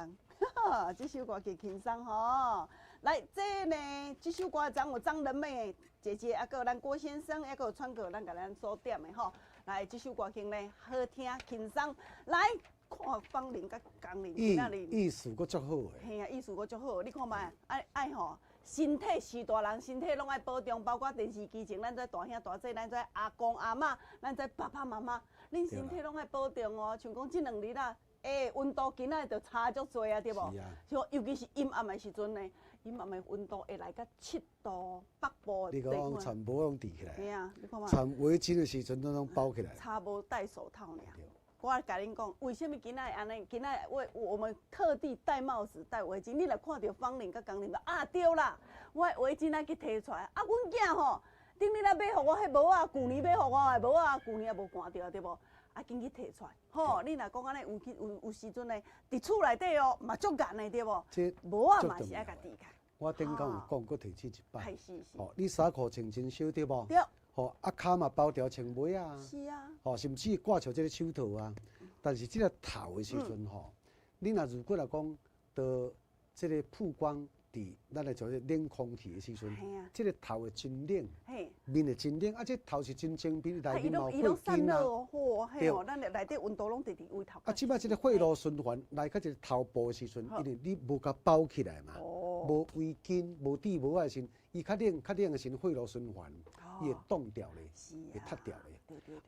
人。這首歌曲輕鬆吼。來，這呢，這首歌張有張仁妹姐姐，啊，閣有咱郭先生，還閣有川哥，咱共咱所點的吼。來，這首歌曲呢，好聽輕鬆。來，看芳玲佮江玲今仔日意思閣足好的。嘿啊，意思閣足好，你看覓，愛愛吼，身體是大人，身體攏愛保重，包括電視機前，咱這大兄大姐，咱這阿公阿嬤，咱這爸爸媽媽，恁身體攏愛保重哦。像講這2日啊，欸，溫度今仔日就差足濟啊，對無？是啊。像尤其是陰暗的時陣呢，陰暗的溫度會來到7度，北部的你講穿帽攏戴起來。嘿啊，你看覓。穿圍巾的時陣攏攏包起來。差無戴手套爾。我共恁講，為啥物今仔日按呢？今仔日我們特地戴帽子、戴圍巾。你若看著芳玲佮江玲，啊對啦，我的圍巾愛去提出來。啊，阮囝吼，頂日來買予我彼帽仔，舊年買予我的帽仔，舊年也無寒著啊，對無？啊，緊去提出來。吼，你若講按呢有去有有時陣呢，佇厝內底哦，嘛足嚴的對無？帽仔嘛是愛共戴起來。我頂工有講，閣提醒一擺。是是。吼，你衫褲穿真少對無？對。吼，啊，跤嘛包條穿襪啊。是啊。吼，甚至掛著這个手套啊。但是這个頭的時陣吼，你若如果來講，到這个曝光佇咱來做這冷空氣的時陣，這个頭會真冷，面會真冷，啊，這頭是真精緻，內面嘛有血筋啊。對。咱內底溫度攏佇佇位頭。啊，這擺這个血路循環來到這个頭部的時陣，因為你無共包起來嘛，無圍巾、無戴帽仔的時陣，伊較冷、較冷的時陣，血路循環，伊會凍掉咧，會脫掉咧。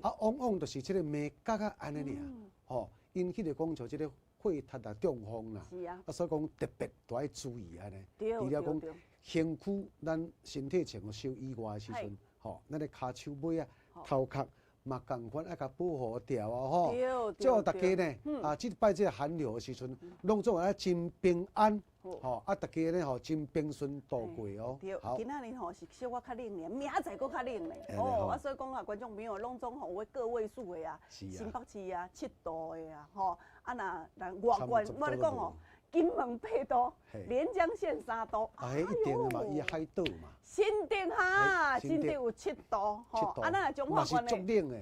啊，往往就是這個眉角仔按呢爾，吼，引起著講像這個血壓啊、中風啦，啊，所以講特別都愛注意按呢。除了講身軀，咱身體穿少以外的時陣，吼，咱的跤手尾仔、頭殼嘛仝款愛共保護牢啊，吼。祝大家呢，啊，這擺這個寒流的時陣，攏總會真平安，吼，啊，大家呢吼真平順度過哦。對，今仔日吼是小可較冷爾，明仔載閣較冷咧。哦，啊，所以講啊，觀眾朋友攏總吼有個位數的啊，新北市啊7度的啊，吼，啊若人外縣，我咧講哦，金門8度，連江縣3度。啊，彼一定的嘛，伊海島嘛。新竹哈，新竹有7度，吼，啊，咱若彰化縣的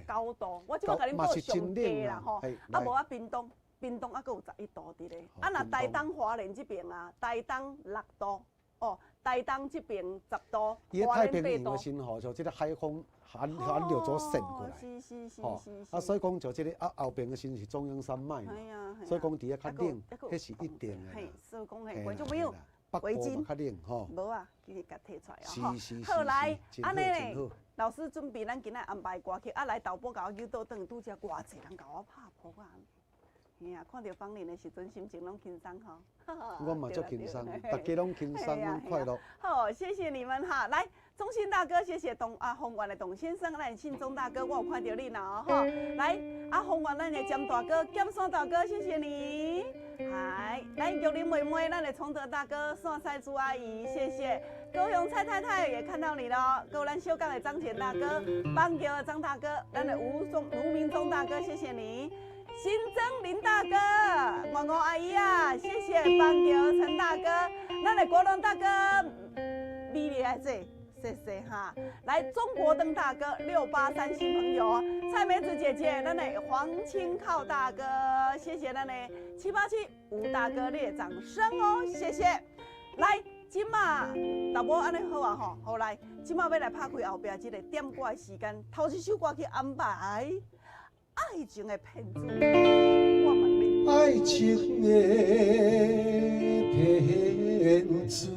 9度，我這擺共恁報上低啦，吼，啊無啊，屏東，屏東猶閣有11度佇咧，啊若台東花蓮這邊啊，台東6度，哦，台東這邊10度，伊太平洋的時吼，就這個海風寒寒流所滲過來，吼，啊，所以講就這個啊後邊的時是中央山脈嘛，所以講佇遐較冷，彼是一定的。嘿，所以講嘿，觀眾朋友，圍巾較冷吼，無啊，緊去共提出來哦。好來，按呢咧，老師準備咱今仔安排歌曲，啊來導播共我扭倒轉，拄才偌濟人共我拍噗仔。嘿啊，看著芳玲的時陣，心情攏輕鬆吼。我嘛足輕鬆，大家攏輕鬆，攏快樂。好，謝謝你們哈。來，中興大哥，謝謝董啊，宏源的董先生，咱信忠大哥，我有看著你啦吼。來，啊，宏源咱的江大哥、江山大哥，謝謝你。來，來玉林妹妹，咱的崇德大哥、蒜菜朱阿姨，謝謝。高雄蔡太太也看到你了，高咱小港的張簡大哥、邦橋的張大哥，咱的吳宗盧明忠大哥，謝謝你。新增林大哥、王王阿姨啊，謝謝邦橋陳大哥，咱的國龍大哥，美麗愛這，謝謝哈。來，中國燈大哥683新朋友，蔡梅子姐姐，咱的黃清靠大哥，謝謝咱的787吳大哥列掌聲哦，謝謝。來，這馬導播按呢好啊吼，好來，這馬欲來拍開後壁這個點歌的時間，頭一首歌曲安排。愛情的騙子，我問你。愛情的騙子，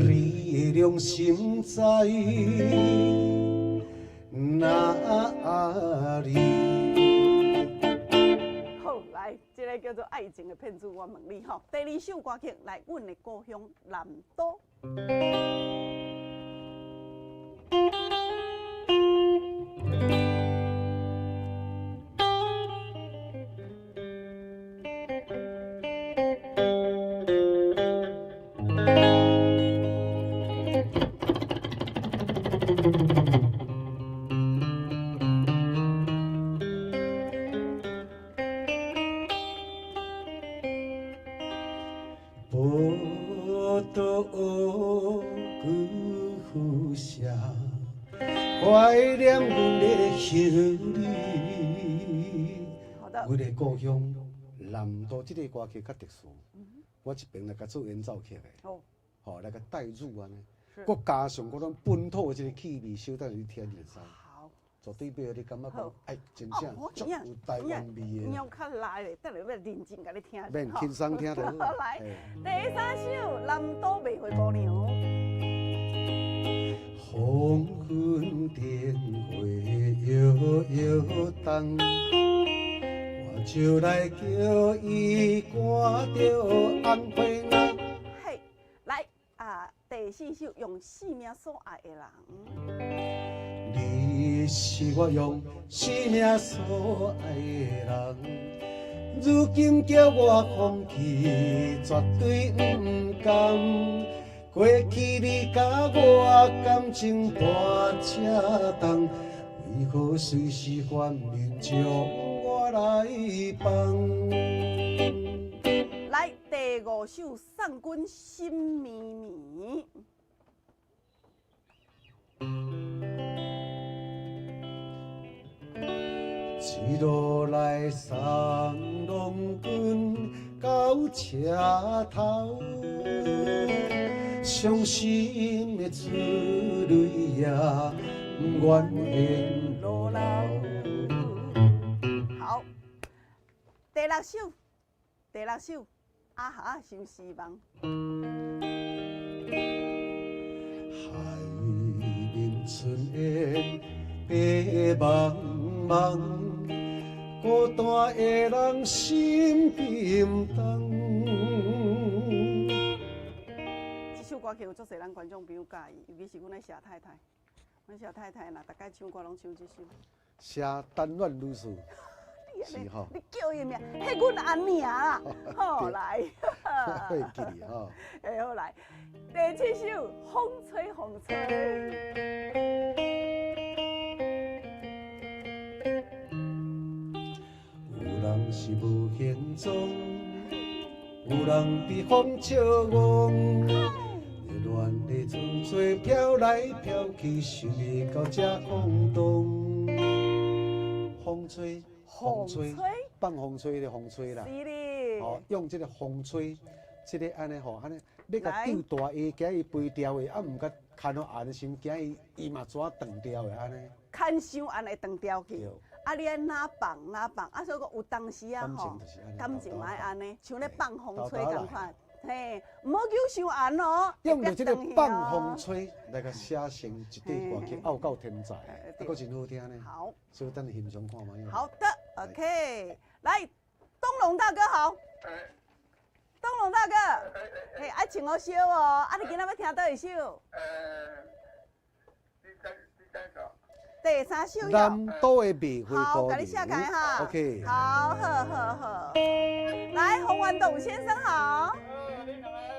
你的良心在哪裡？好，來，這個叫做愛情的騙子，我問你吼。第二首歌曲來，阮的故鄉南島。報道故鄉，懷念阮的鄉里，阮的故鄉南南都這个歌曲較特殊，我這爿來共做演奏曲的，吼，來共帶入按呢，閣加上閣咱本土的這个氣味，小等你聽就知。絕對袂予你感覺講，哎，真正足有台灣味的。有較來咧，等下欲認真共你聽。免輕鬆聽就好。來，第三首《南島賣花姑娘》。黃昏燈火搖搖動，我就來叫伊趕著紅花吶。嘿，來啊，第四首用生命所愛的人。你是我用生命所愛的人，如今叫我放棄，絕對毋甘。過去你佮我感情大這重，為何隨時反面將我來放？來，第五首送君心綿綿。一路來送郎君到車頭，傷心的出淚呀，毋願緣路老。好，第六首，第六首，阿哈心思夢。海面春煙白茫茫，孤單的人心沉重。這首歌曲有足濟咱觀眾朋友佮意，尤其是阮的謝太太。阮謝太太若逐擺唱歌攏唱這首。謝丹鸞女士。是吼。你叫伊名，彼阮阿娘啦。好來。會記得吼。會好來，第七首《風吹風吹》。有人是無行蹤，有人被風笑戇，熱戀的船做飄來飄去，想袂到這空洞。風吹，風吹，放風吹的風吹啦。是哩。哦，用這个風吹，這个按呢吼，按呢欲共釣大蝦，驚伊肥掉的，啊毋佮牽予絚傷，驚伊伊嘛怎斷掉的按呢。牽傷絚會斷掉去。啊！你愛哪放哪放，啊！所以講有當時啊吼，感情嘛愛按呢，像咧放風吹仝款，嘿，毋好叫傷絚哦。用著這个放風吹來共寫成一塊歌曲，拗到天才，啊，閣真好聽呢。好，所以等下欣賞看覓。好的，OK，來，東龍大哥好。東龍大哥，嘿，愛穿予燒哦，啊，你今仔欲聽佗一首？第三首。南島的賣花姑娘。好，共你寫開哈。 OK。好，好，好，好。來，洪元董先生好。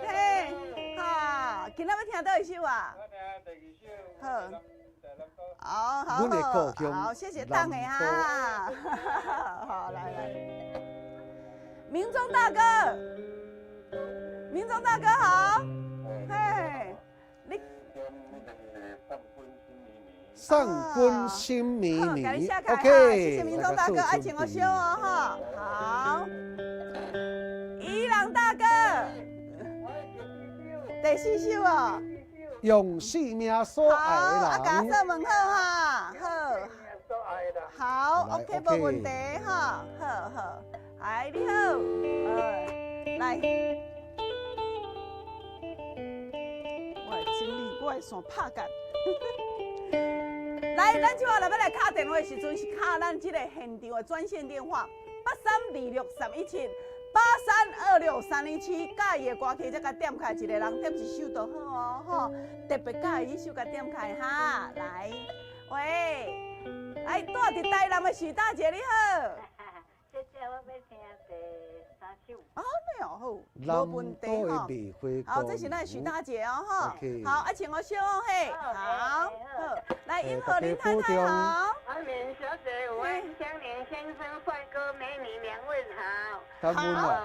嘿，好，今仔欲聽佗一首啊？好。好好好，好，謝謝董的哈。好，來來。明忠大哥，明忠大哥好。嘿，你。送君心綿綿，OK，謝謝明忠大哥，愛穿予燒哦，哈，好。宜朗大哥，第四首哦。用生命所愛的人。好，阿家說問好哈，好。好，OK，無問題哈，好好，哎，你好，來，我的整理我的線拍結。來，咱這擺若欲來敲電話的時陣，是敲咱這个現場的專線電話8326317，8326317。佮意的歌曲，才共點開一个人點一首就好哦，吼，特別佮意彼首共點開哈。來，喂，來，住佇台南的許大姐你好。姐姐，我欲聽第三首。哦，你哦好，無問題吼。好，這是咱許大姐哦，吼。好，啊，穿予燒哦嘿。好，好，來，英和林太太好。阿敏小姐，我香蓮先生、帥哥美女兩位好。好，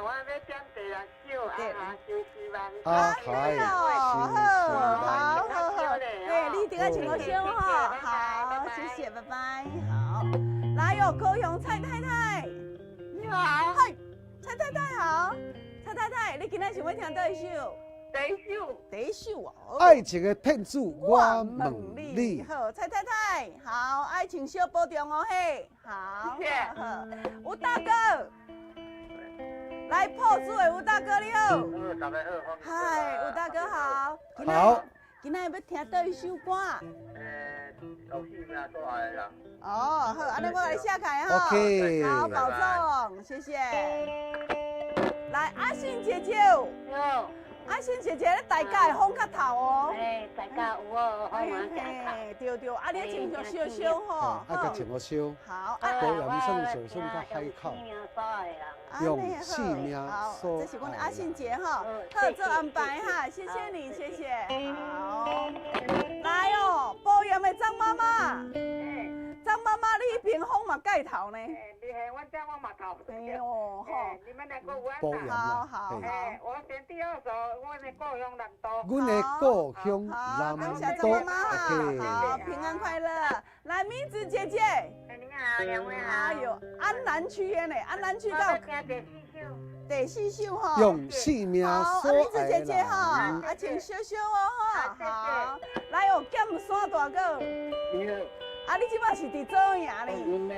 我欲點第六首，阿哈相思夢。啊，好，好，好，好，哎，你等下穿予燒吼。好，謝謝，拜拜。好，來喲，高雄蔡太太。你好。嗨，蔡太太太好，蔡太太，你今仔想欲聽佗一首？第一首。第一首哦。愛情的騙子，我問你。好，蔡太太，好，愛情小保重哦，嘿，好。謝謝。好，吳大哥，來破主的吳大哥你好。大家好。嗨，吳大哥好。好。今仔欲聽佗一首歌？用性命所愛的人。哦，好，按呢我來寫開哈。 OK。好，保重，謝謝。來，阿信姐姐。有。阿信姐姐，你大家的風較透哦。哎，大家有哦，風嘛誠透。對對，啊，你穿著燒燒吼。啊，佮穿予燒。好。高鹽算上算較海口。用性命所愛。這是阮阿信姐吼，好做安排哈，謝謝你，謝謝。好。來哦，埔鹽的張媽媽。張媽媽，你彼邊風嘛蓋透呢？欸，阮遮風嘛透。哎喲，吼，你們兩個有安好好好。我選第二首，阮的故鄉南投。阮的故鄉南投。感謝張媽媽，好，平安快樂。來，米子姐姐。你好，兩位好。哎喲，安南區的呢，安南區到。聽第四首。第四首吼。用性命所愛好，米子姐姐吼，啊，穿燒燒哦吼。好，來哦，劍山大哥。你好。啊！你這擺是佇倒位呢？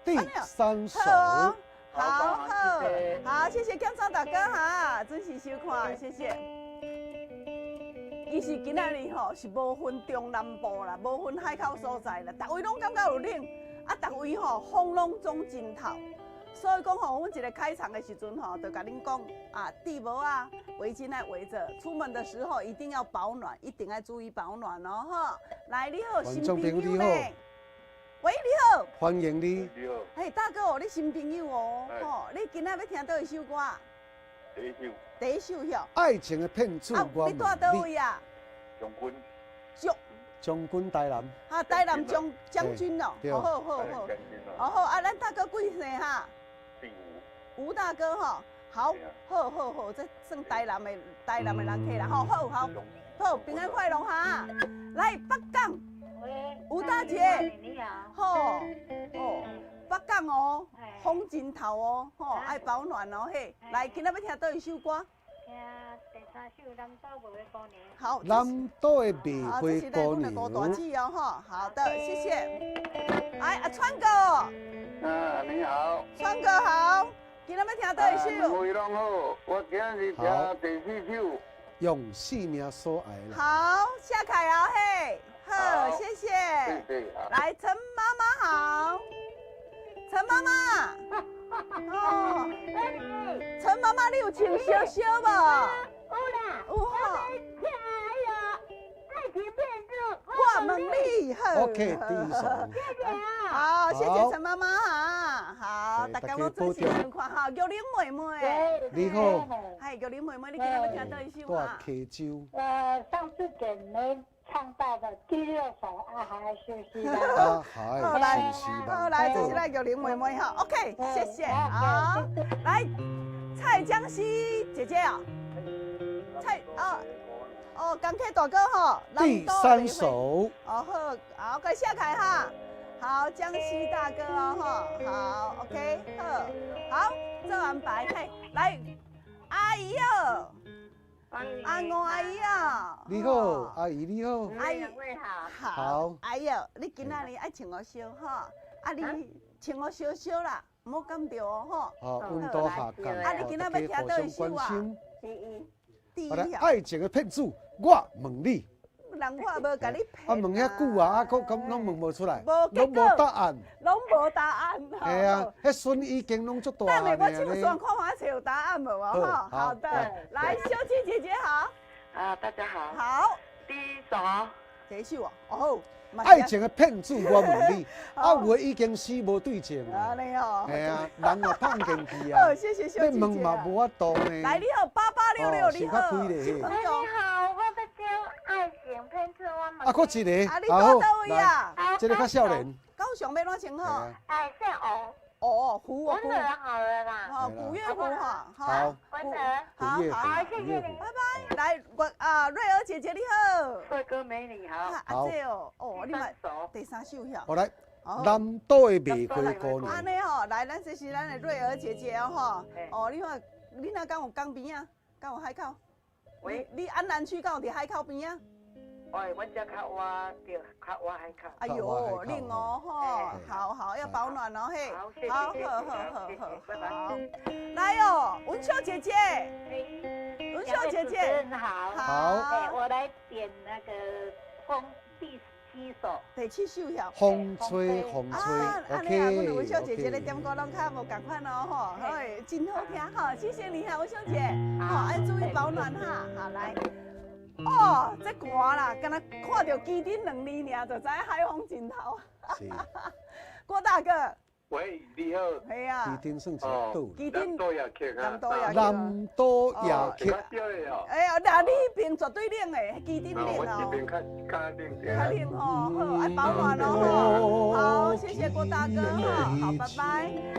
第三首。好，好，好，謝謝江山大哥哈，準時收看，謝謝。其實今仔日吼是無分中南部啦，無分海口所在啦，逐位攏感覺有冷，啊，逐位吼風攏總真透。所以講吼，阮一个開場的時陣吼，就共恁講啊，戴帽仔，圍巾愛圍著，出門的時候一定要保暖，一定愛注意保暖哦，吼。來，你好，新朋友呢？喂，你好，歡迎你。你好。嘿，大哥哦，你新朋友哦，吼，你今仔欲聽佗一首歌？第一首。第一首囂。愛情的騙子，我你住佗位啊？將軍。將。將軍台南。啊，台南將將軍哦，好好好好。哦好，啊，咱大哥貴姓哈？吳大哥吼，好，好好好，這算台南的人客啦，吼，好好好，平安快樂哈。來北港，吳大姐，你好，好，哦，北港哦，風真透哦，吼，愛保暖哦，嘿，來，今仔欲聽佗一首歌？聽第三首《南島賣花姑娘》。好，南島的賣花姑娘。這是咱吳大姊哦，吼，好的，謝謝。來，阿川哥。啊，你好。川哥好。今仔欲聽佗一首？兩位攏好，我今日聽第四首。用性命所愛的。好，夏凱哦，嘿，好，謝謝。謝謝。來，陳媽媽好。陳媽媽。哦。陳媽媽，你有穿燒燒無？有啦。有吼。聽那个愛情騙子。我問你好。 OK，第一首。謝謝啊。好，謝謝陳媽媽哈。好，大家攏準時收看哈。玉玲妹妹。你好。嗨，玉玲妹妹，你今仔欲聽佗一首啊？跩溪洲。上次點沒唱到的第六首《阿海休息吧》。阿海休息吧。好來，這是咱玉玲妹妹哈。OK，謝謝。好，來，蔡江西姐姐啊。蔡哦哦，江啟大哥吼。第三首。哦好，好，該下台哈。好，江西大哥哦，吼，好，OK，好，好，做安排，嘿，來，阿姨哦，阿吳阿姨哦，你好，阿姨你好，阿姨好，好，阿姨哦，你今仔日愛穿予燒吼，啊你穿予燒燒啦，毋好感著哦吼，好，溫度下降，啊你今仔欲聽佗一首啊？第一，第一，愛情的騙子，我問你。人我無共你騙。啊，問遐久啊，啊，閣咁攏問無出來，攏無答案，攏無答案。係啊，彼孫已經攏足大等下我唱煞看看找有答案無啊？吼，好的，來，秀芝姐姐好。啊，大家好。好。第一首。第一首哦，哦。愛情的騙子，我問你，啊，有的已經死無對證啊。按呢哦。係啊，人嘛胖進去啊。好，謝謝秀芝姐。你問嘛無法度呢。來，你好，8866，你好。你好，我欲唱愛情騙子，我問。啊，閣一个。啊，你佇佗位啊？這个較少年。高雄欲怎稱呼？哎，姓王。哦，胡溫和好了啦。哦，古月胡哈。好。溫和。好，好，謝謝你，拜拜。來，我啊，瑞兒姐姐你好。帥哥美女好。阿姐哦，哦，你嘛第三首遐。好來，南島的賣花姑娘。按呢吼，來，咱這是咱的瑞兒姐姐哦吼。哦，你看，你若敢有江邊啊？敢有海口？喂，你安南區敢有佇海口邊啊？喂，阮遮較倚著，較倚海口。哎喲，冷哦吼，好好要保暖哦嘿。好，謝謝，好，好好好好。來哦，文秀姐姐。文秀姐姐，好。好。我來點那個風第七首。第七首曉。風吹風吹，OK。啊，阮文秀姐姐咧點歌攏較無仝款哦吼，嘿，真好聽吼，謝謝你哈，文秀姐，好，愛注意保暖哈，好來。哦，這寒啦，敢若看著旗頂兩字爾，就知海風盡頭。是。郭大哥。喂，你好。係啊。旗頂算一個島。旗頂。南島夜曲啊。南島夜曲。南島夜曲。哎呀，那你彼邊絕對冷的，旗頂冷哦。我這邊較較冷點。較冷吼，好，愛保暖哦。好，謝謝郭大哥哈，好，拜拜。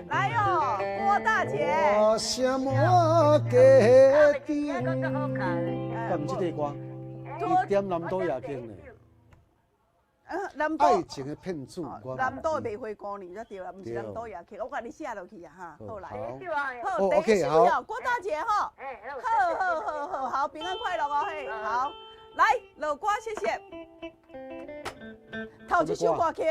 來哦，郭大姐。我什麼旗頂？敢毋這個歌？你點南島夜曲呢？南島愛情的騙子，南島的賣花姑娘才對啦，毋是南島夜曲，我共你寫落去啊哈。好來，好，第一首哦，郭大姐吼，好好好好好，平安快樂哦嘿，好，來落歌，謝謝。頭一首歌曲。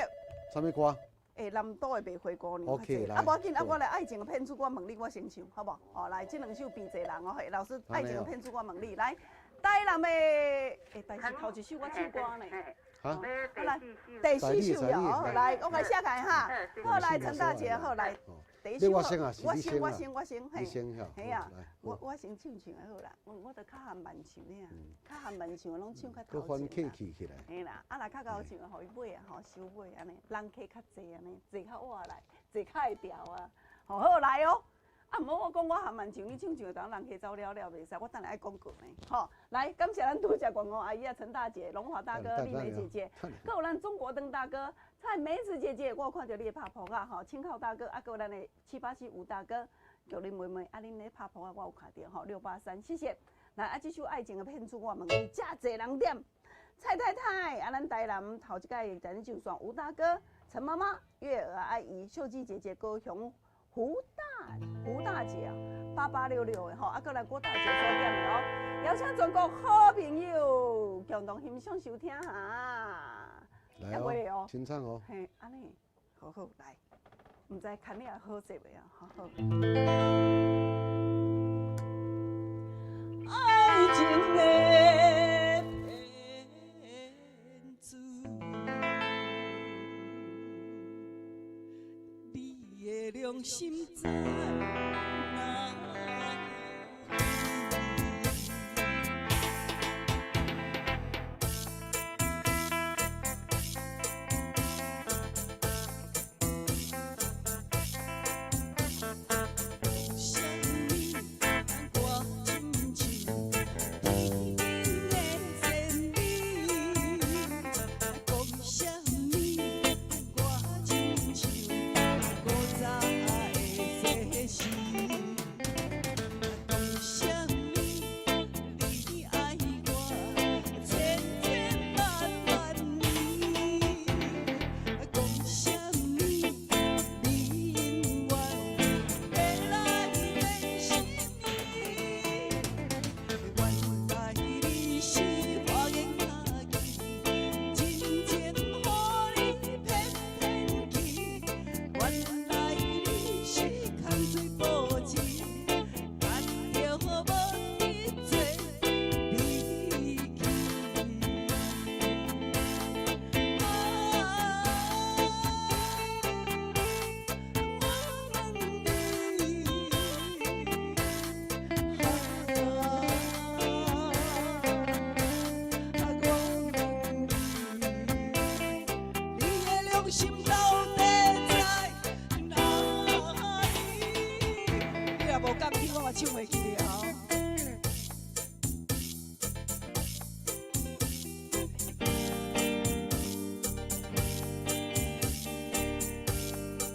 啥物歌？欸，南島的賣花姑娘。 OK，來。啊，無要緊，啊，我來愛情的騙子，我問你，我先唱，好無？哦，來，這兩首邊濟人哦，嘿，老師，愛情的騙子，我問你，來，台南的，欸，但是頭一首我唱歌呢。啊，來，第四首哦，來，我來寫開哈。好，來陳大姐，好來，第一首，我先，我先，我先，嘿，嘿啊，我先唱唱好啦，我著較含慢唱爾，較含慢唱，攏唱較頭前啦。嘿啦，啊若較𠢕唱，予伊尾啊，吼收尾按呢，人客較濟按呢，坐較倚來，坐較會調啊，好好來哦。啊，毋好我講我含慢唱，你唱唱，等人客走了了袂使，我等下愛廣告呢。吼，來感謝咱拄才廣告阿姨啊，陳大姐、龍華大哥、麗梅姐姐，閣有咱中國燈大哥、蔡梅子姐姐，我有看著你的拍撲仔吼，青靠大哥，啊，閣有咱的787吳大哥，叫恁妹妹，啊，恁咧拍撲仔我有看著吼，683，謝謝。來，啊，這首愛情的騙子，我問你，遮濟人點？蔡太太，啊，咱台南頭一擺在恁唱線，吳大哥、陳媽媽、月兒阿姨、秀姬姐姐、高雄。胡大姐啊，8866的吼，啊，閣來郭大姐所點的哦，邀請全國好朋友共同欣賞收聽哈。來哦，清唱哦。嘿，按呢，好好來，毋知牽你也好勢袂啊？好好。愛情的騙子，你的良心在哪裡？啥物我親像天顶的仙女，講啥物我親像古早的世事，講啥物你愛我千千萬萬年，講啥物你永遠欲來變心意，原來你是花言巧語，真情予你騙騙去，原來你是空嘴保證，牵著無得做離去。啊，我問你，啊，我問你，你的良心到底在哪裡？你若無共聽，我嘛唱袂起哦。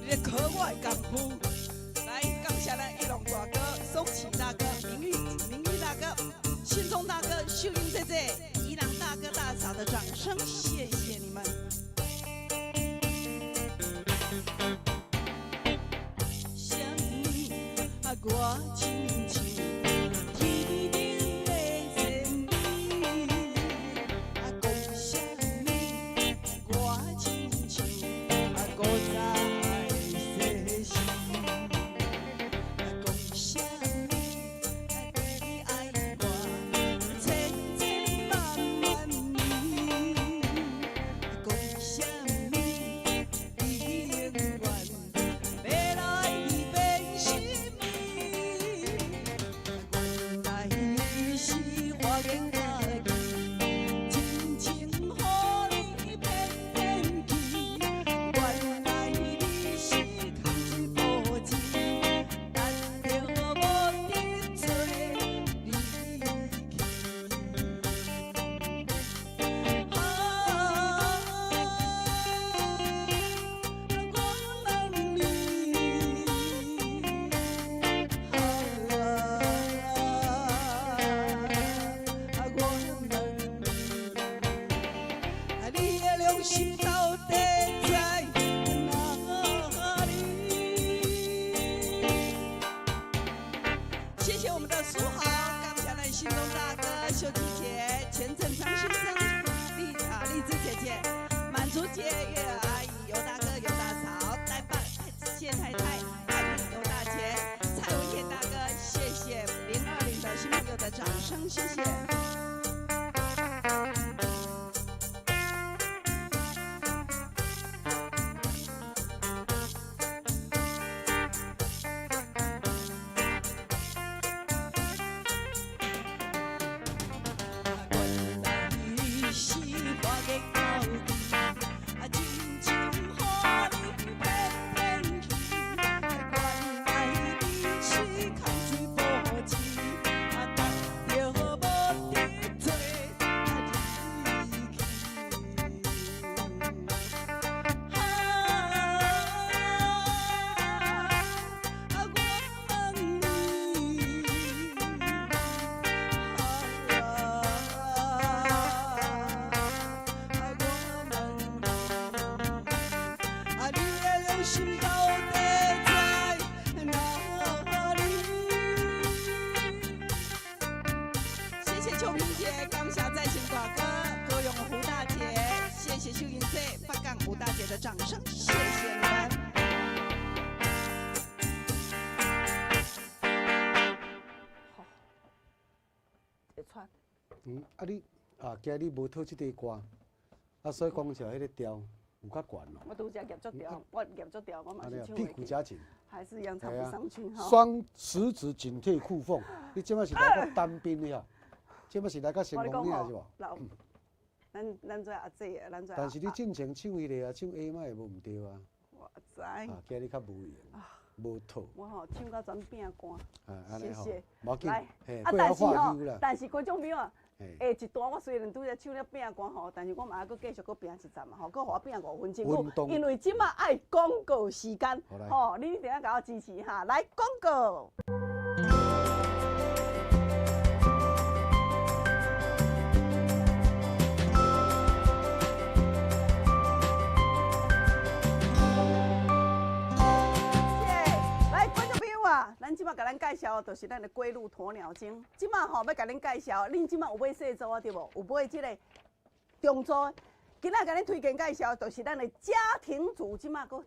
你咧考我的功夫，來感謝咱一龍大哥、松奇大哥、明玉大哥、信聰大哥、秀英姐姐、宜蘭大哥大嫂的掌聲，謝謝你們。親像天頂的仙女，啊，講啥物我親像啊古早的世事，啊，講啥物你愛我千千萬萬年，講啥物你永遠欲來變心意，原來你是花言巧語，真情予你騙騙去，原來你是空嘴保證，等著無得做離去。啊，我問你，啊，我問你，你的良心到底在哪裡？謝謝我們的書豪，感謝咱新東大哥、秀琴姐、錢正昌先生、麗芝姐姐、滿竹姐、月兒阿姨、尤大哥、尤大嫂、戴爸、謝太太、太平尤大姐、蔡文田大哥，謝謝020的新朋友的掌聲，謝謝。原來你是花言巧語，啊，真情予你騙騙去。原來你是空嘴保證，啊，等著無得做離去。啊，我問你。啊，我問你，啊，你的良心到底在哪裡？謝謝秋萍姐，感謝在線大哥，高雄的胡大姐，謝謝秀英姐，北港吳大姐的掌聲，謝謝你們。好，會喘。啊你啊，今日無討這塊歌，啊，所以講起來彼个調有較懸哦。我拄才夾足調，我夾足調，我嘛是唱屁股夾緊，還是一樣唱不上去哈。雙十指緊貼褲縫，你這擺是來到單兵的哦，這擺是來到成功嶺是無？老，咱做阿姐的，咱做。但是你進前唱彼个啊，唱 A 嘛會無毋對啊。我知。啊，今日較無閒，無討。我吼唱到全餅乾。啊，謝謝。無要緊。來，啊，但是吼，但是觀眾朋友啊，下一段我雖然拄才唱了餅乾吼，但是我嘛愛閣繼續閣拼一站嘛吼，閣予我拼5分鐘。因為這馬愛廣告時間，吼，你一定要共我支持哈，來廣告。咱這馬共恁介紹的，就是咱的龜鹿鴕鳥精。這馬吼欲共恁介紹，恁這馬有買細組啊對無？有買這個中組。今仔共恁推薦介紹，就是咱的家庭組，這馬閣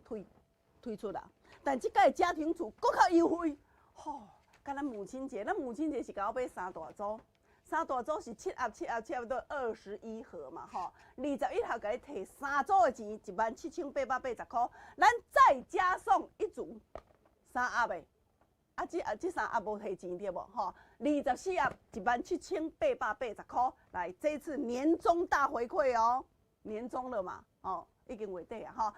推出啦。但這擺家庭組閣較優惠，吼！佮咱母親節，咱母親節是共我買三大組，三大組是7盒7盒7盒都21盒嘛，吼！21盒共你提三組的錢，17,880箍，咱再加送一組3盒的。啊，這3盒無提錢對無？吼，24盒17,880箍，來，這次年終大回饋哦，年終了嘛，哦，已經月底啊，吼，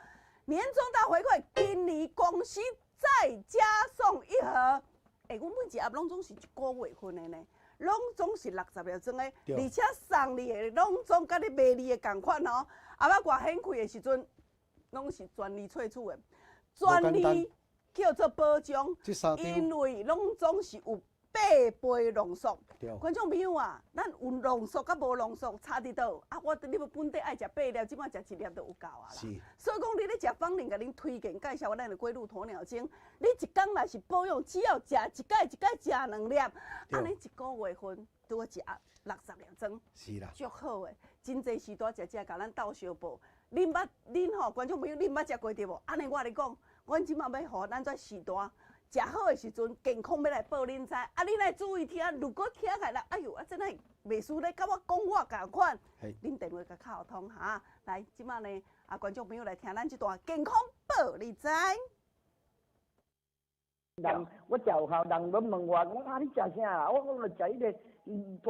年終大回饋，今年公司再加送一盒。欸，阮每一盒攏總是一個月份的呢，攏總是60粒裝的，而且送你的攏總佮你賣你的仝款哦。啊，我掛顯開的時陣，攏是全利萃取的，全利。叫做保障，因為攏總是有八倍濃縮。觀眾朋友啊，咱有濃縮佮無濃縮差佇佗？啊，我你欲本底愛食八粒，這擺食一粒就有夠啊啦。所以講，你咧食芳玲共恁推薦介紹咱的龜鹿鴕鳥精，你一工若是保養，只要食一擺一擺食兩粒，按呢一個月份拄好一盒60粒裝，是啦，足好的。真濟時段食食，共咱鬥相報。恁捌恁吼，觀眾朋友，恁捌食過對無？按呢我共你講，阮這擺欲予咱這時段。食好的時陣，健康欲來報恁知。啊，恁愛注意聽，如果聽起來，哎喲，啊，真的袂輸咧，佮我講我仝款。恁電話共敲通哈。來，這擺呢，啊，觀眾朋友來聽咱這段健康報你知。人我食有效，人攏問我講啊，你食啥？我講就食彼个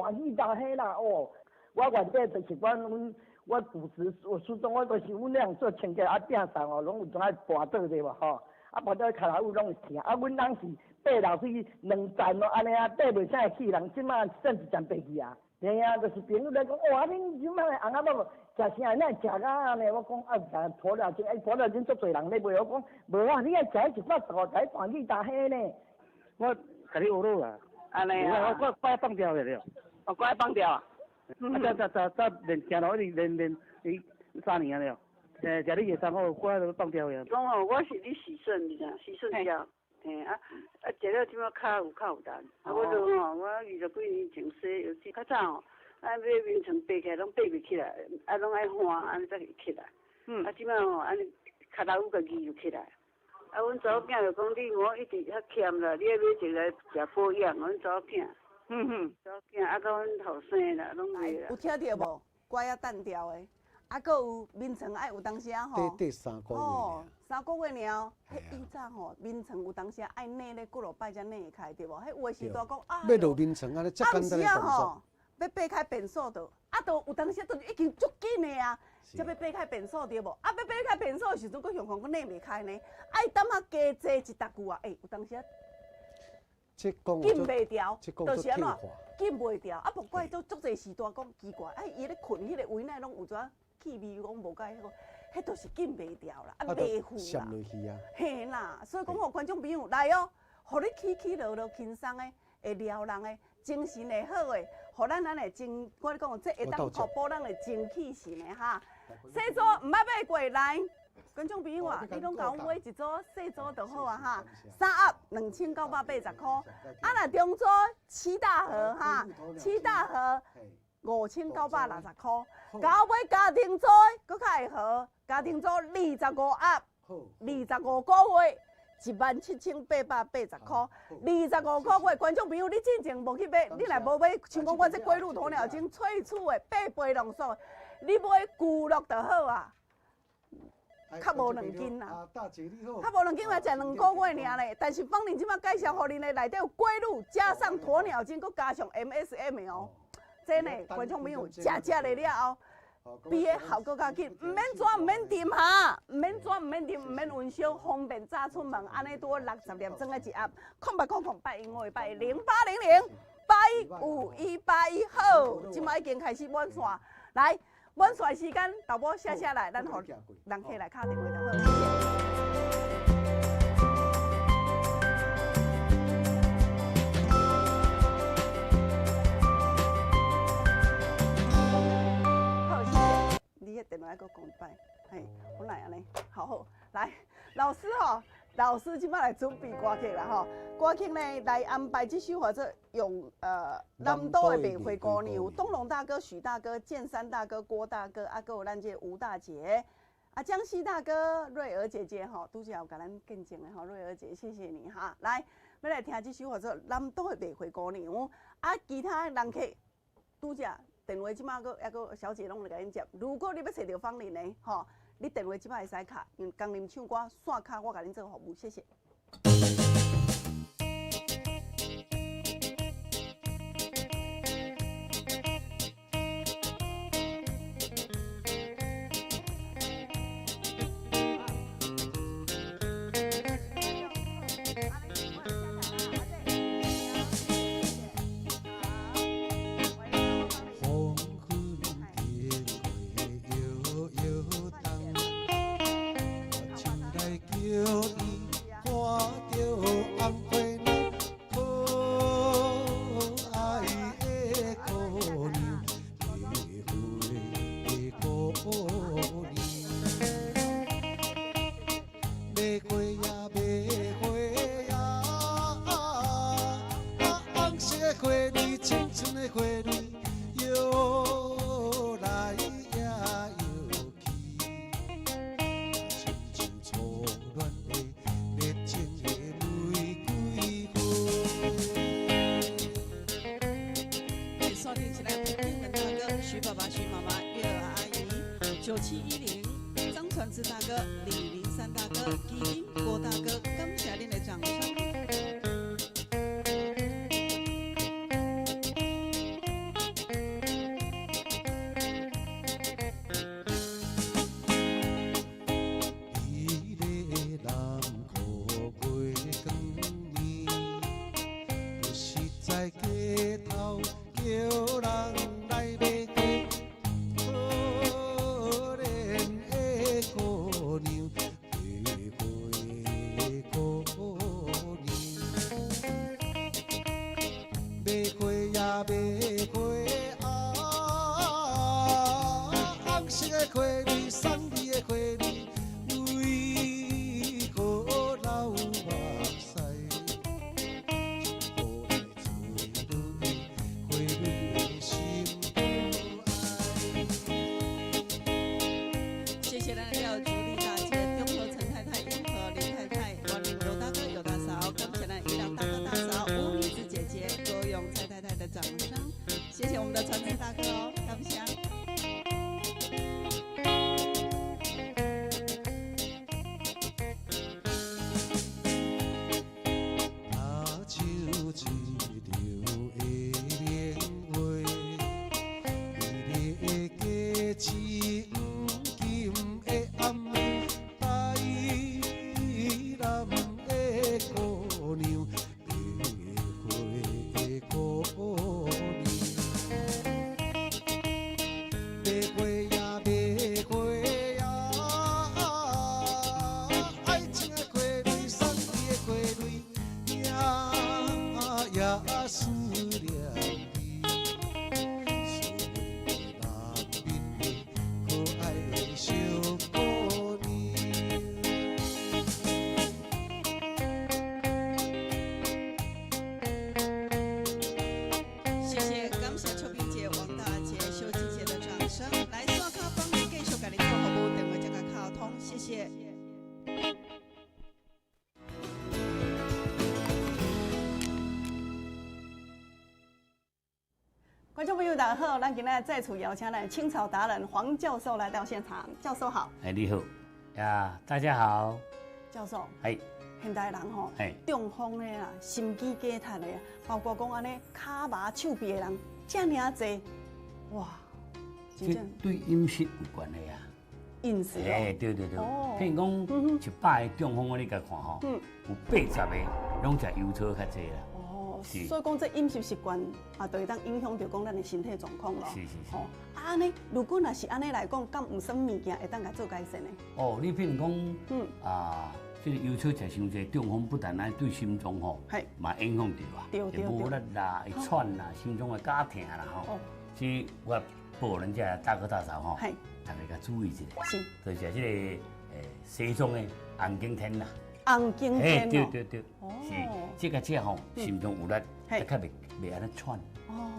大魚大蝦啦哦。我原底就是講，阮我舊時我初中我就是阮那樣做清潔啊，摒掃哦，攏有陣愛跋倒對無吼？啊，跋倒跤頭趺攏會疼。啊，阮翁是爬樓梯兩層咯，按呢啊，爬袂啥會去人，這擺算一層爬去啊。嘿啊，就是朋友來講，哇，恁這擺翁仔某食啥？哪會食到按呢？我講啊，食鴕鳥精，哎，鴕鳥精足濟人咧賣。我講無啊，你愛食115台大魚大蝦呢。我共你學落啦。按呢啊。我我放掉了。哦，我放掉啊。啊，這這這這練行路一直練練，伊3年了。食你藥三好，我都放掉了。講吼，我是咧洗腎，你知影？洗腎藥，嘿啊啊，食了這擺跤有較有力。啊，我就吼，我20幾年前洗腰子，較早吼，啊，欲眠床爬起來攏爬袂起來，啊，攏愛換，按呢才會起來。啊，這擺吼，按呢跤頭趺家己就起來。啊，阮查某囝就講，你莫一直遐欠啦，你愛買一個來食保養。阮查某囝，查某囝啊，佮阮後生啦，攏買啦。有聽著無？歌仔單調的。啊，閣有眠床愛有當時仔吼，短三個月哦，3個月爾，彼以早吼，眠床有當時愛捏咧幾落擺才捏會開對無？彼有的時陣講啊，欲落眠床按呢，遮簡單的動作，欲爬開便所就，啊，都有當時都已經足緊的啊，才欲爬開便所對無？啊，欲爬開便所的時陣，閣想看閣捏袂開呢，愛淡仔加坐一搭久啊，欸，有當時緊袂牢，就是按怎緊袂牢，啊，莫怪都足濟時段講奇怪，啊，伊咧睏彼個位哪攏有怎氣味，講無共彼個，彼都是緊袂牢啦，啊，袂赴啦，嘿啦，所以講予觀眾朋友來哦，予你起起落落輕鬆的，會撩人的，精神會好的，予咱按呢精，我咧講，這會當確保咱的精氣神的哈。細組毋捌買過來，觀眾朋友啊，你攏共阮買一組細組就好啊哈，三盒2980塊，啊若中組七大盒哈，七大盒5960塊，共我買家庭組閣較會好，家庭組25盒，25個月17880塊，25個月，觀眾朋友，你進前無去買，你若無買，像講我這龜鹿鴕鳥精萃取的八倍濃縮，你買龜鹿就好啊。較無2斤啦，較無兩斤嘛，食2個月爾咧。但是芳玲這擺介紹予恁的內底有龜鹿，加上鴕鳥精，閣加上 MSM 哦，這呢，觀眾朋友食食了了後，比彼效果較緊，毋免煮，毋免浸哈，毋免煮，毋免浸，毋免溫燒，方便早出門，按呢拄好60粒裝的一盒，0800 00800 815181好，這擺已經開始滿線，來。滿線時間，豆某寫寫來，咱予人客來敲電話就好，謝謝。好，謝謝。你彼電話閣講一擺，嘿，本來按呢，好好，來，老師吼，老師這擺來準備歌曲啦吼，歌曲呢來安排這首叫做用南島的白灰姑娘，東龍大哥、許大哥、建山大哥、郭大哥，啊，閣有咱這個吳大姐，啊，江西大哥、瑞兒姐姐吼，拄才有共咱見證的吼，瑞兒姐，謝謝你哈。來，欲來聽這首叫做南島的白灰姑娘，啊，其他人客拄才電話這擺閣猶閣小姐攏來共恁接，如果你欲揣著芳玲的吼。你電話這擺會使敲，用工人唱歌線敲，我共恁做服務，謝謝。叫伊看著花蕊，青春的花蕊，摇来呀摇去，亲像初恋的热情的玫瑰花。来，线顶是咱彭定文大哥、徐爸爸、徐妈妈、月儿阿姨，9710，张传志大哥、李林山大哥、基金郭大哥，感谢恁的掌声。美丽的南国月光暝，不是在街头叫人来买花，可怜的姑娘，白花姑娘，买花呀买花啊，红色的花蕊送你的花蕊。为何流目屎？一来催泪，花蕊的心无爱。谢谢咱的廖菊丽大姐、中和陈太太、英和林太太、万林刘大哥、尤大嫂，感谢咱伊朗大哥大嫂、吴女子姐姐、郭勇蔡太太的掌声，谢谢我们的传承大哥哦，感谢。若像一张的年画，美丽的家子黄金的暗暝，台南的姑娘，白花的姑娘，白花呀白花呀，爱情的花蕊，送你的花蕊，夜夜思念你，思念南面的可爱的小姑娘。谢谢，感谢秋萍姐、王大姐、秀芝姐的掌声。来，线卡帮你继续共你做服务，电话才共敲通，谢谢。观众朋友，大家好，咱今天再次邀请咱青草达人黄教授来到现场。教授好，哎，你好，呀，大家好，教授，哎，现代人吼，哎，中风的啦，心肌梗塞的，包括讲按呢跤麻手臂的人，遮尔啊济，哇，真这正对饮食有关系啊。饮食哎，哦，对对对，哦譬如讲100个中风，你共看吼，有80个拢食油醋较济啦。哦，是所以讲这饮食习惯啊，就会当影响著讲咱的身体状况咯。是是是。吼，啊按呢，如果若是按呢来讲，敢有啥物件会当共做改善的？哦，你譬如讲，啊，这个油醋食伤济，中风不但爱对心脏吼，嘛影响著啊，会无力啦，会喘啦，心脏会加疼啦吼。哦。所以我报咱这大哥大嫂吼，大家共注意一下。是。就是这个西装的红景天啦。红景天哦。对对对。是，这个食吼，心脏有力，较袂按呢喘，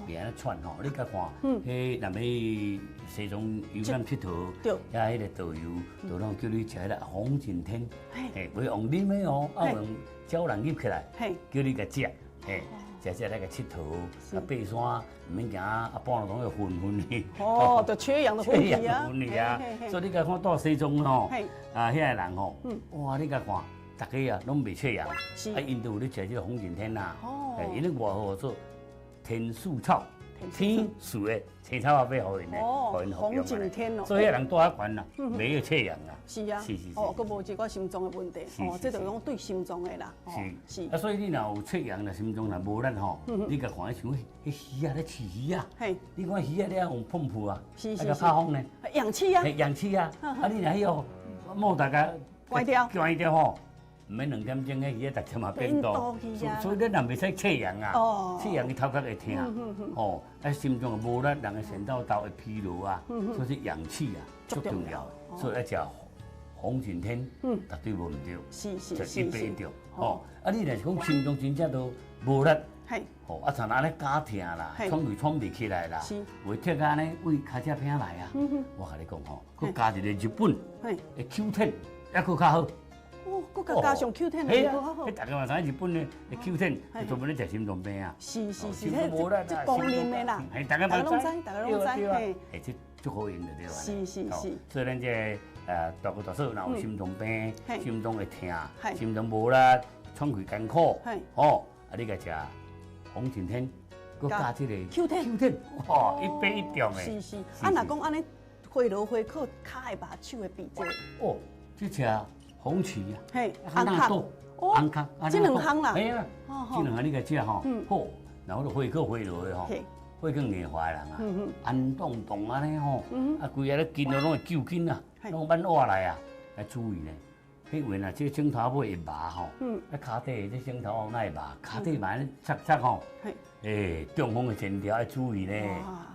袂按呢喘吼。你共看，彼若欲西藏游览𨑨迌，遐彼个导游都拢叫你食彼个红景天，嘿，袂用啉的哦，啊用胶囊入起来，叫你共食，嘿，食食来共𨑨迌，啊爬山毋免惊啊，半路拢会昏昏去。哦，就缺氧的昏去啊。昏去啊，所以你共看到西藏吼，啊遐个人吼，哇，你共看。大家啊，拢袂缺氧，啊，𪜶都有咧食这个红景天啦，𪜶咧外号做天树草，天树的青草仔欲予𪜶的，予𪜶服用红景天哦，所以彼人住遐悬啦，袂会缺氧啊。是啊，是是是，哦，阁无一寡心脏的问题，哦，这就讲对心脏的啦，是是。啊，所以你若有缺氧，若心脏若无力吼，你共看像彼鱼仔咧饲鱼仔，你看鱼仔咧用喷雾啊，是是啊，拍风呢，氧气啊，氧气啊，啊，你若彼个莫大家关掉，关掉吼。毋免2点钟，彼鱼仔逐点嘛变多，所以咱人袂使缺氧啊，缺氧伊头壳会疼，吼，啊心脏无力，人的神道豆会疲劳啊，所以氧气啊足重要的，所以爱食红景天，绝对无毋对，是是是，一定对，吼，啊你若是讲心脏真正都无力，吼，啊，像按呢絞疼啦，喘气喘袂起来啦，有的痛按呢为尻脊骿来啊。我共你讲吼，阁加一个日本的 Q10，犹阁较好。哦，阁加加上 Q10 的阁较好。彼大家嘛知影日本的 Q10，专门咧食心脏病啊。是是是，彼这公认的啦。嘿，大家拢知，大家拢知。嘿，这足好用的对吧？是是是。所以咱这个大哥大嫂若有心脏病、心脏会疼、心脏无力、喘气艰苦，吼，啊，你共食红景天，阁加这个 Q10， Q10，哇，一发一中的。是是。啊，若讲按呢，火炉火烤，跤会目手会变这。哦，这食红曲啊，嘿，纳豆，红壳，这两项啦。嘿啊，这两项你共食吼，好，然后就火烤火炉的吼，火更硬化的人啊，安动动按呢吼，啊，规个咧筋都拢会揪筋啊，拢挽活来啊，爱注意呢。彼阵啊，这枕头尾会麻吼，啊，跤底这枕头哪会麻？跤底嘛按呢擦擦吼，欸，中风的前兆爱注意呢，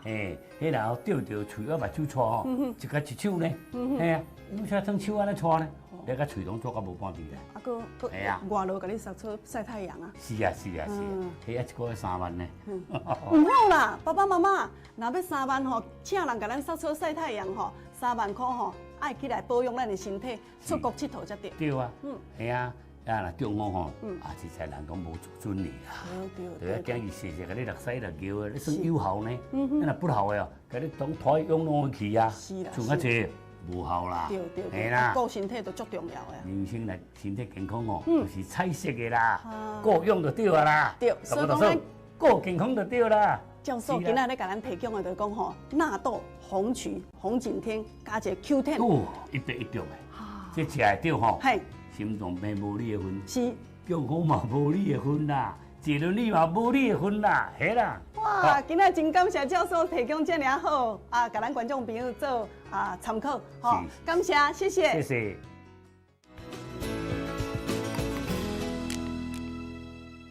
嘿，彼然后钓著喙仔目睭掣吼，一共一手呢，嘿啊，有啥装手按呢掣呢？你共喙拢做甲无半滴啦。啊，阁阁外劳共你杀出晒太阳啊？是啊是啊是啊，彼啊一个月3万呢。毋好啦，爸爸妈妈，若欲三万吼，请人共咱杀出晒太阳吼，3万箍吼。爱起来保养咱的身体，出国𨑨迌才对。对啊，嘿啊，啊若中风吼，啊实在人讲无自尊哩啦。对对。对啊，今日谢谢共你落屎落尿的，你算有效呢？你若不效的哦，共你当拖去养老去啊，剩较济无效啦。对对对。啦，顾身体都足重要的。人生来身体健康哦，就是彩色的啦，顾养就对啊啦。对，所以讲咱顾健康就对啦。教授今仔日咧共咱提供的，就是讲吼，纳豆、红曲、红景天，加一个 Q10。哦，一发一中的，这食会著吼。心脏病无你的份。是。中风嘛无你的份啦，坐轮椅嘛无你的份啦，嘿啦。哇，今仔真感谢教授提供这尔好啊，共咱观众朋友做啊参考，吼，感谢，谢谢。谢谢。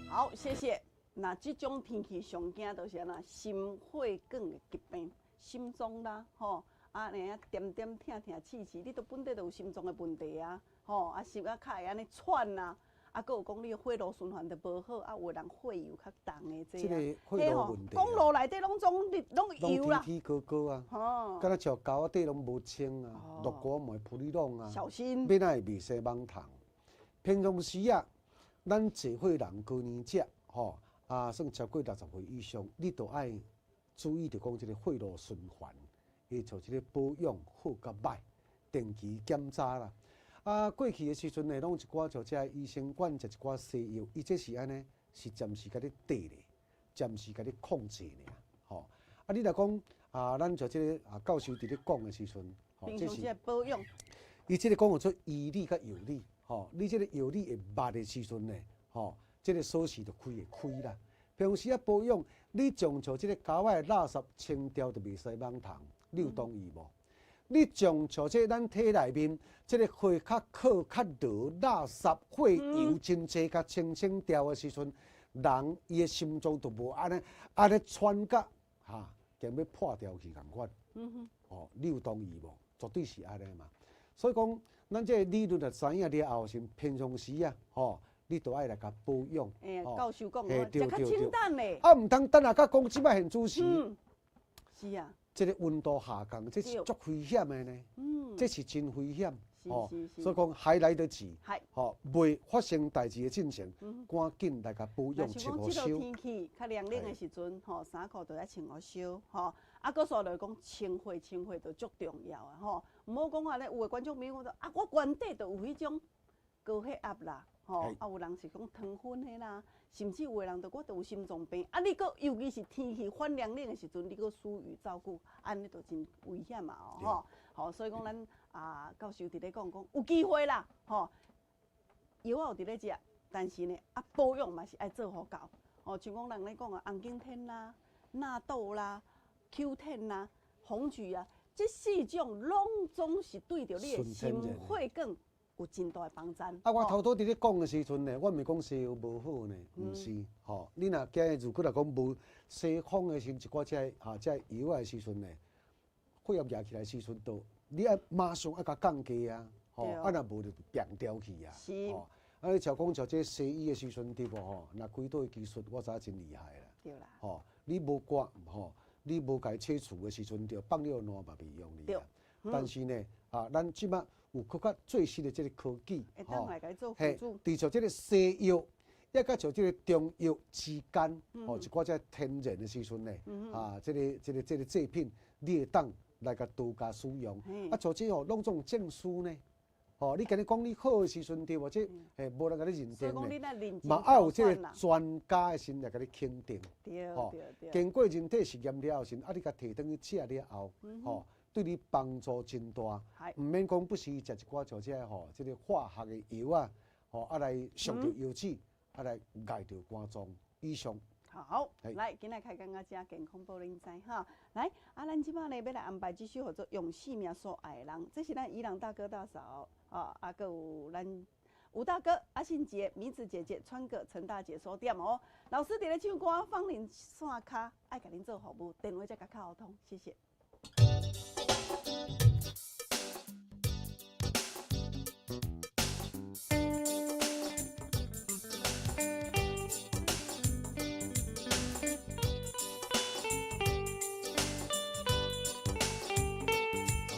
好，谢谢。那这种天气上惊就是按怎心血管的疾病，心脏啦，吼，啊，尔啊点点疼疼刺刺，你都本底就有心脏的问题啊，吼，啊心啊较会按呢喘啊，啊，阁有讲你的血路循环都无好，啊，有的人血油较重的这啊，这个血路问题，公路内底拢总拢油啦，拢铁铁高高啊，敢若像沟仔底拢无清啊，落雨嘛会浮你拢啊，小心，欲哪会袂生蠓虫？平常时啊，咱济岁人高年者，吼。啊，算超过60岁以上，你都爱注意著讲这个血路循环，会像这个保养好佮歹，定期检查啦。啊，过去的时阵呢，拢有一寡像这医生管食一寡西药，伊这是按呢，是暂时共你缀咧，暂时共你控制尔，吼。啊，你若讲啊，咱像这个啊教授伫咧讲的时阵，吼，这是保养。伊这个讲有做医理佮药理，吼，你这个药理会捌的时阵呢，吼。这个锁匙就开会开啦。平常时啊保养，你将像这个沟仔的垃圾清掉，就袂使蠓虫，你有同意无？你将像这咱体内面这个血较靠较热，垃圾血油真济，共清清掉的时阵，人伊的心脏就无按呢按呢喘甲哈，兼欲破掉去仝款。哦，你有同意无？绝对是按呢嘛。所以讲，咱这个理论就知影了后，是平常时啊，吼。你都爱来共保养。欸，教授讲，食较清淡咧。啊，毋通等下甲讲这摆现主时。是啊。这个温度下降，这是足危险的呢。这是真危险。哦，所以讲还来得及。吼，未发生代志的进前，赶紧来共保养，穿予烧。这个天气较凉冷的时阵，吼，衫裤都爱穿予烧，吼。啊，阁煞来讲清血，清血就足重要啊，吼。毋好讲啊咧，有的观众朋友讲啊，我原底就有彼种高血压啦。吼，啊，有人是讲糖分的啦，甚至有的人就我就有心脏病，啊，你阁尤其是天气反凉冷的时阵，你阁疏于照顾，按呢就真危险嘛，吼，吼，所以讲咱啊教授伫咧讲讲有机会啦，吼，药仔有伫咧食，但是呢，啊保养嘛是爱做予够，吼，像讲人咧讲啊，红景天啦、纳豆啦、Q10 啦、红曲啊，这四种拢总是对著你的心血管有真大的帮助。啊，我头拄伫咧讲的时阵呢，我毋是讲西药无好呢，毋是，吼。你若今日如果若讲无西方的时阵，一寡这个哈这个药的时阵呢，血压压起来时阵，就你爱马上爱共降低啊，吼，啊若无就变掉去啊，吼。啊，你像讲像这西医的时阵对无吼？若开刀的技术，我知影真厉害啦。对啦。吼，你无割吼，你无共伊切除的时阵，著放了烂嘛袂用哩啊。但是呢，啊，咱这马有阁较最新的这个科技，吼，嘿，除像这个西药，抑佮像这个中药之间，吼，一寡这天然的时阵呢，啊，这个制品，你会当来共独家使用。啊，像这吼，拢总证书呢，吼，你今日讲你好的时阵对无？这嘿，无人共你认定呢，嘛爱有这个专家的时来共你肯定，吼，经过人体实验了后时，啊，你共提转去食了后，吼。对你帮助真大，毋免讲不时食一寡像这个吼，这个化学的药啊，吼啊来上著药剂，啊来碍著肝脏以上。好，来，今仔开讲到遮，健康报恁知哈。来，啊，咱这摆呢欲来安排这首号做《用生命所爱的人》，这是咱宜兰大哥大嫂啊，啊，阁有咱吴大哥、阿信姐、米子姐姐、川哥、陈大姐所点哦。老师伫咧唱歌，芳玲线跤爱共恁做服务，电话才共较好通，谢谢。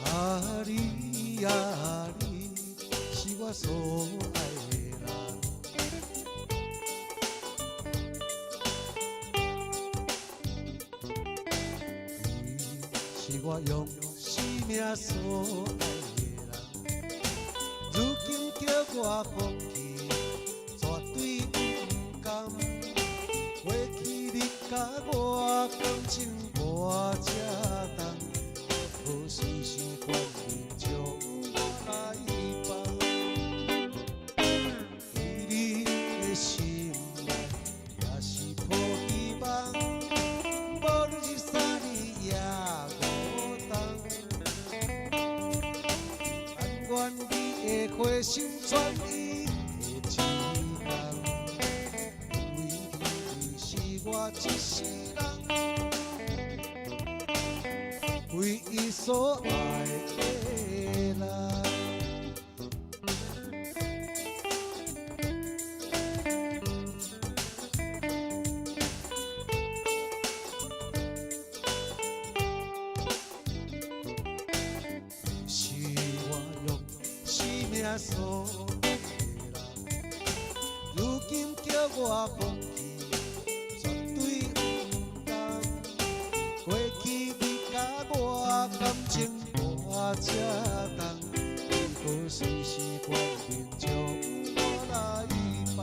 啊你啊你，是我所爱的人。你是我用生命所爱的人，如今叫我放弃，绝对不甘。过去你佮我感情活这重，何时是决定将我来放？对你的心内也是抱希望，无论是三年抑五冬，但愿你会回心转意的一天，因为你是我一世人唯一所爱的人。是我用生命所爱的人，如今叫我放弃，绝对不甘。过去你佮我感情活这重，你何时是决定将我来放？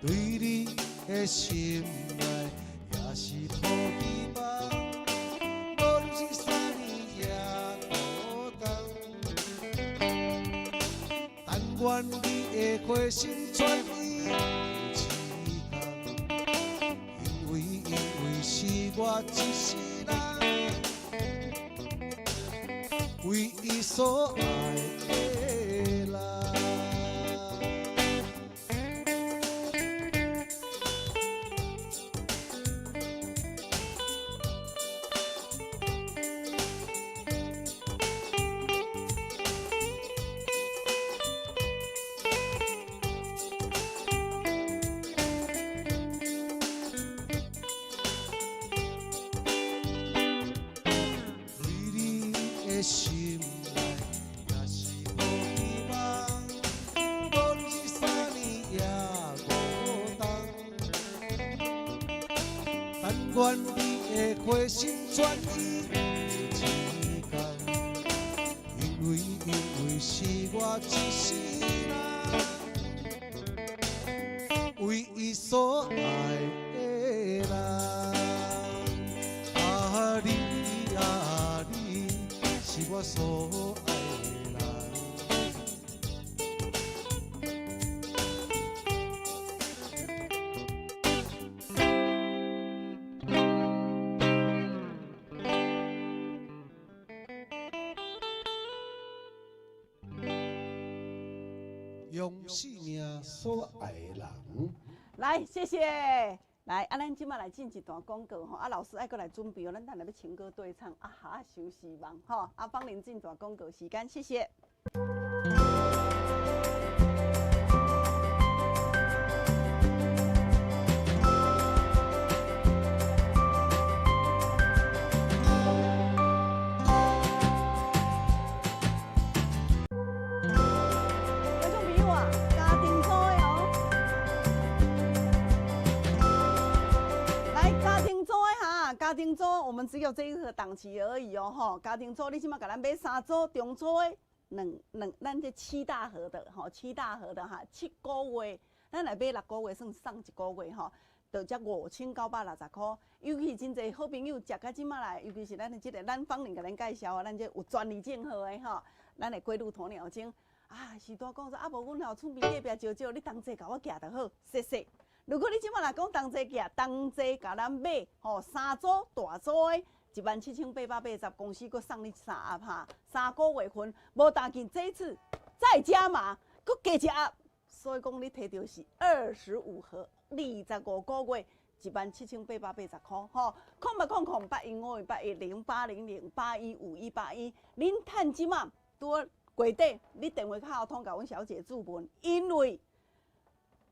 对你的心内也是抱希望，无论是三年抑五冬，但愿你会回心转意的一天，因为是我一世人唯一所爱的人。对你的心内也是抱希望，无论是三年抑五冬，但愿你会回心转意的一天，因为是我一世人唯一所爱的人。啊你啊你，是我所爱的人。用生命所爱的人。来，谢谢。来，啊，咱这马来进一段广告吼，啊，老师爱阁来准备哦，咱等下欲情歌对唱，啊哈，伤希望吼，啊，芳玲进段广告时间，谢谢。家庭组，我們只有這一個檔期而已哦，吼。家庭組，你這馬共咱買三組中組的兩兩，咱這七大盒的吼，七大盒的哈，7個月，咱來買6個月算送一個月吼，就才5960塊。尤其真濟好朋友食到這馬來，尤其是咱的這個咱芳玲共咱介紹啊，咱這有專利證號的吼，咱的龜鹿鴕鳥精啊，是拄講說啊，無阮吼厝邊隔壁少少，你同齊共我寄就好，謝謝。如果你這馬若講同齊寄，同齊共咱買吼三組大組的，17,880，公司閣送你三盒哈，3個月份，無當緊，這一次再加碼，閣加一盒，所以講你提著是25盒，25個月，17,880塊吼，08008152810800815181，恁趁這馬拄好月底，你電話較好通共阮小姐諮問，因為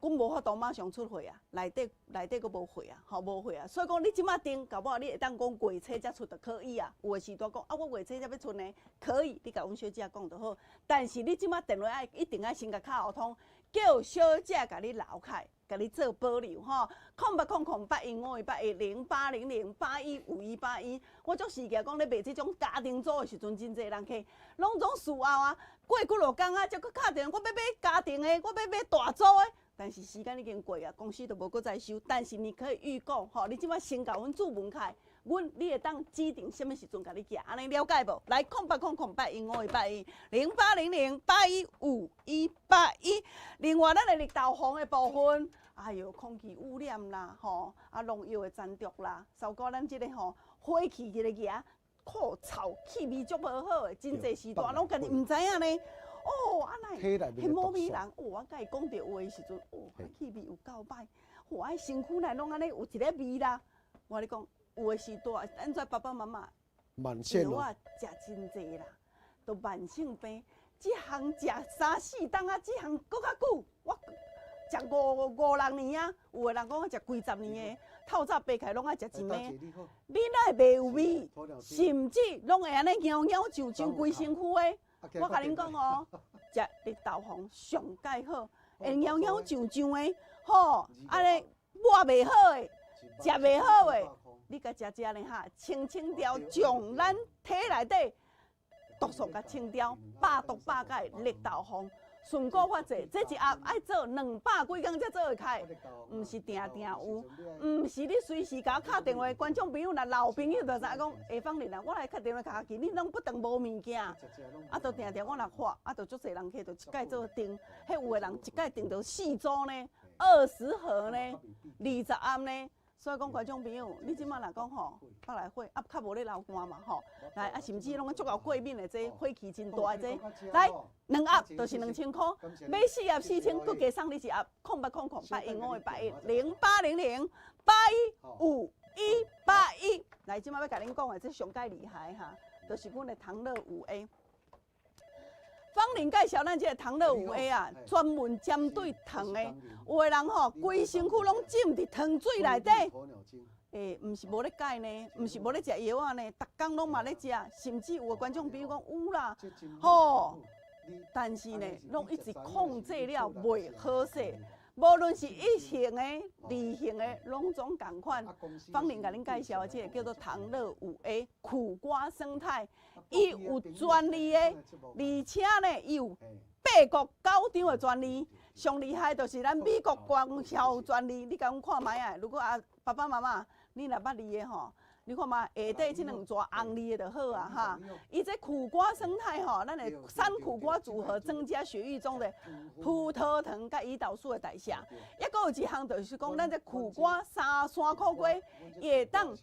阮無法度馬上出貨啊，內底內底閣無貨啊，吼無貨啊，所以講你這馬訂，搞不好你會當講月初才出就可以啊。有的時段講啊，我月初才欲出呢，可以，你共阮小姐講就好。但是你這馬電話愛一定愛先共敲互通，叫小姐共你留開，共你做保留吼。08008152810800815181，我足時常講咧賣這種家庭組的時陣，真濟人客攏總事後啊，過幾落工啊，才閣敲電話，我欲買家庭的，我欲買大組的。但是時間已經過啊，公司都無閣再收。但是你可以預購，吼，你這馬先共阮註文開，阮你會當指定啥物時陣共你寄，按呢了解無？來，08008152810800815181。另外，咱的綠豆黃的部分，哎喲，空氣污染啦，吼，啊，農藥的殘毒啦，包括咱這個吼火氣這個額，苦臭氣味足無好的，真濟時段攏家己毋知影呢。哦，啊哪會？彼某美人，哦，我共伊講著話的時陣，哦，氣味有夠歹，哦，啊身軀內攏按呢有一个味啦。我共你講，有的時段，按怎爸爸媽媽藥仔食真濟啦，都慢性病，這項食三四冬啊，這項閣較久，我食五五六年啊，有的人講食幾十年的，透早爬起來攏愛食一暝。你哪會袂有味？甚至攏會按呢蟯蟯上上規身軀的。我共恁講哦，食綠豆黃上蓋好，會蟯蟯上上的，吼，按呢抹袂好的，食袂好的，你共食食呢哈，清清掉，將咱體內底毒素共清掉，百毒百解綠豆黃。順果發財，這一盒愛做200幾工才做會開，毋是定定有，毋是你隨時共我敲電話。觀眾朋友若老朋友就知影講，下芳玲啊，我來敲電話較緊，你攏不當無物件，啊，都定定我若發，啊，就足濟人客就一擺做訂，彼有的人一擺訂著四組呢，20盒呢，20盒呢。所以講，觀眾朋友，你這馬若講吼，腹內火啊，較無咧流汗嘛吼，來啊，甚至攏足𠢕過敏的這火氣真大的這，來兩盒就是2000塊，買四盒4000，閣加送你一盒，08008152810800815181。來，這馬欲共恁講的，這上蓋厲害哈，就是阮的糖樂5A。芳玲介紹咱這個糖樂5A 啊，專門針對糖的，有的人吼，規身軀攏浸佇糖水內底，欸，毋是無咧戒呢，毋是無咧食藥仔呢，逐工攏嘛咧食，甚至有的觀眾朋友講有啦，吼，但是呢，攏一直控制了袂好勢。無論是一型的、二型的，攏總仝款。芳玲共恁介紹的這個叫做糖樂5A 苦瓜胜肽，伊有專利的，而且呢，伊有八國九張的專利。上厲害就是咱美國官銷專利。你共阮看覓啊？如果啊爸爸媽媽，你若捌字的吼，你看覓下底這兩逝紅字的就好啊哈。伊這苦瓜胜肽吼，咱的三苦瓜組合增加血液中的葡萄糖佮胰島素的代謝。抑閣有一項就是講，咱這苦瓜三山苦瓜會當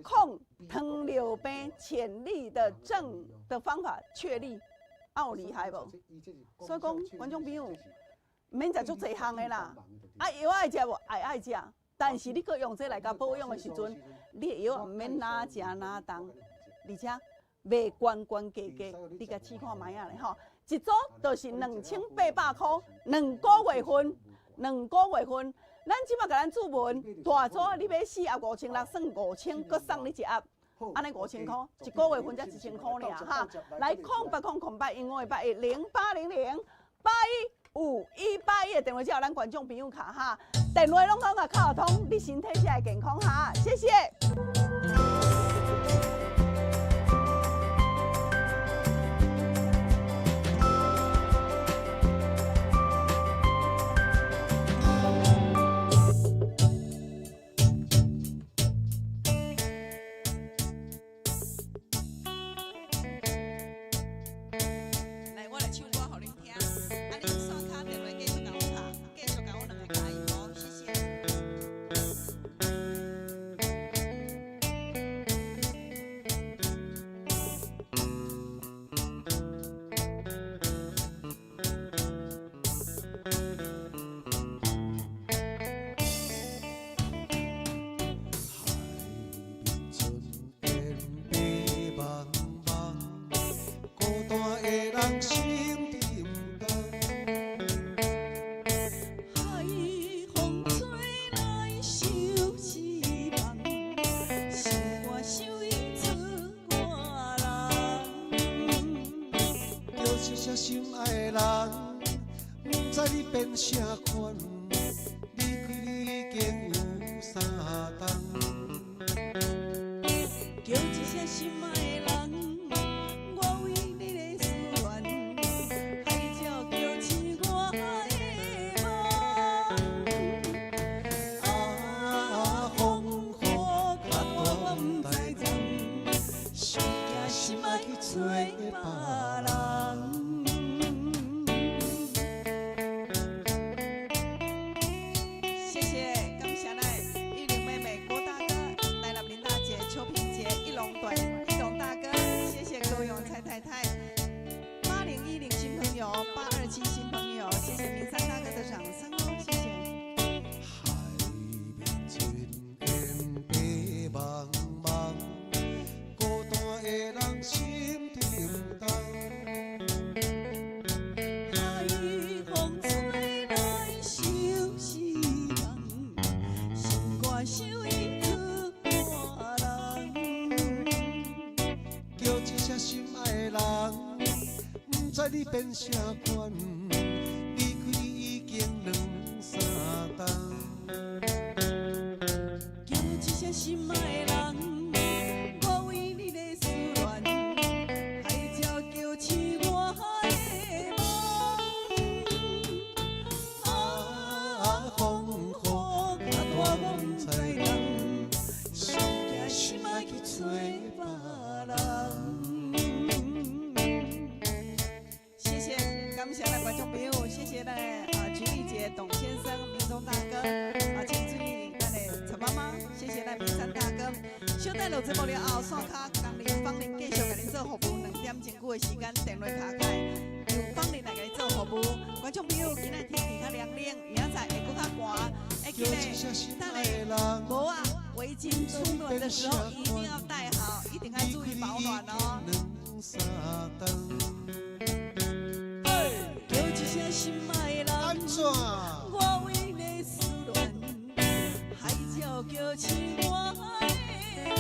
抗糖尿病潛力的正的方法確立，啊有厲害無？所以講觀眾朋友，毋免食足濟項的啦，啊藥愛食無？愛愛食。但是你閣用這來共保養的時陣，你的藥毋免哪食哪動，而且袂懸懸低低，你共試看覓仔咧吼。一組就是2800塊，兩個月份，兩個月份。咱這馬共咱注文大組，你買四盒5600，算5000，閣送你一盒，按呢5000塊，一個月份才1000塊爾哈。來08008152810800815181的電話，才有咱觀眾朋友卡哈。電話攏講共敲通，你身體才會健康哈。謝謝。變啥款，離開你已經有三冬。叫一聲心愛的人，我為你咧思戀，海鳥叫醒我的夢。啊，風雨較大，我毋知怎，上驚心愛去揣別人。謝謝，感謝咱玉玲妹妹、郭大哥、台南林大姐、邱萍姐、一龍短、一龍大哥，謝謝高勇蔡太太、8010新朋友、827新朋友，謝謝明山大哥的掌聲哦，謝謝。海面春煙白茫茫，孤單的人心沉重。海風吹來相思夢，心肝想伊去看人。叫一聲心愛的人，毋知你變啥款，離開你已經兩三冬。叫一聲心愛的人，我為你咧思戀，海鳥叫醒我的夢。啊，風雨較大，我毋知人，上驚心愛去揣別人。謝謝，感謝咱觀眾朋友，謝謝咱的啊菊麗姐、董先生、明忠大哥，啊請注意咱的陳媽媽，謝謝咱明山大哥。小等落節目了後，線跤江林、芳玲繼續共恁做服務，2點鐘久的時間，電話卡開，由芳玲來共你做服務。觀眾朋友，今仔天氣較涼冷，明仔載會閣較寒，會記叫得一聲心等愛的下人，帽仔、圍巾出門的時候一定要戴好，一定要注意保暖哦。兩三冬。叫一聲心愛的人，按怎？我為你思戀，海鳥叫醒我的夢。